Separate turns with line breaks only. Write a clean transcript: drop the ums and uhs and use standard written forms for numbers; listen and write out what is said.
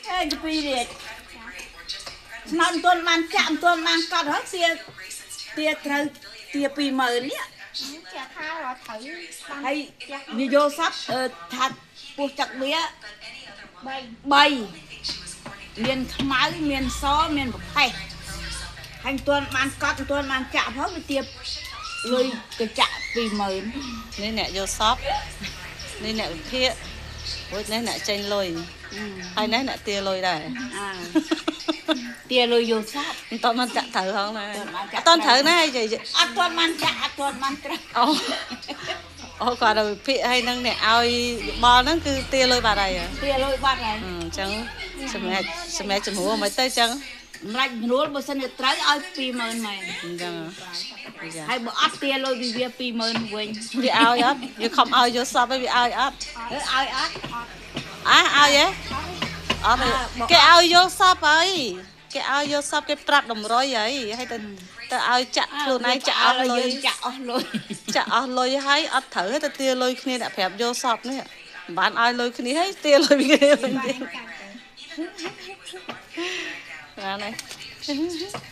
អេពីររាជស្នោតមិនទាន់បានចាក់មិនទាន់បានកត់ហើយទាទាត្រូវទា20000នេះ
ជាថាត្រូវបាន
ហើយវាយកសពថាពោះចឹកវា
3
3មានខ្មៅមានសមានប្រផេះហើយមិនទាន់បានកត់មិនទាន់បានចាក់ផងវាទាលុយទៅចាក់20000
នេះអ្នកយកសពនេះអ្នកវិភាគរួចនេះអ្នកចេញលុយហើយនេះអ្នកទាលុយដែរ
អើទាលុយយកសព
មិនតន់បានចាក់ត្រូវហងណាអត់តន់ត្រូវណាយាយ
អត់ទាន់បានចាក់អត់ទាន់បានត្រូវ
អូអូគាត់ទៅវិភាគហើយនឹងអ្នកឲ្យបលហ្នឹងគឺទាលុយបាត់ហើយ
ទាលុយបាត់ហើយ
អញ្ចឹងសម្រាប់សម្រាប់ជំរួលមិនទៅអញ្ចឹង
សម្រាប់ជំរួលបើសិនជាត្រូវឲ្យ20000មែន
អញ្ចឹង
ហើយបើអត់ទាលុយពីវា20000វិញ
វាឲ្យអត់វាខំឲ្យយកសពឲ្យវាឲ្យអត់
ឲ្យអត់
អះឲ្យហ៎អត់គេឲ្យយកសពហើយគេឲ្យយកសពគេប្រាប់តម្រុយហើយហើយទៅទៅឲ្យចាក់ខ្លួនឯងចាក់អស់លុយ
ចាក់អស់លុយ
ចាក់អស់លុយហើយអត់ត្រូវទៅទាលុយគ្នាអ្នកប្រាប់យកសពនេះមិនបានឲ្យលុយគ្នាហើយទាលុយគ្នាវិញទៀតបានហើយ។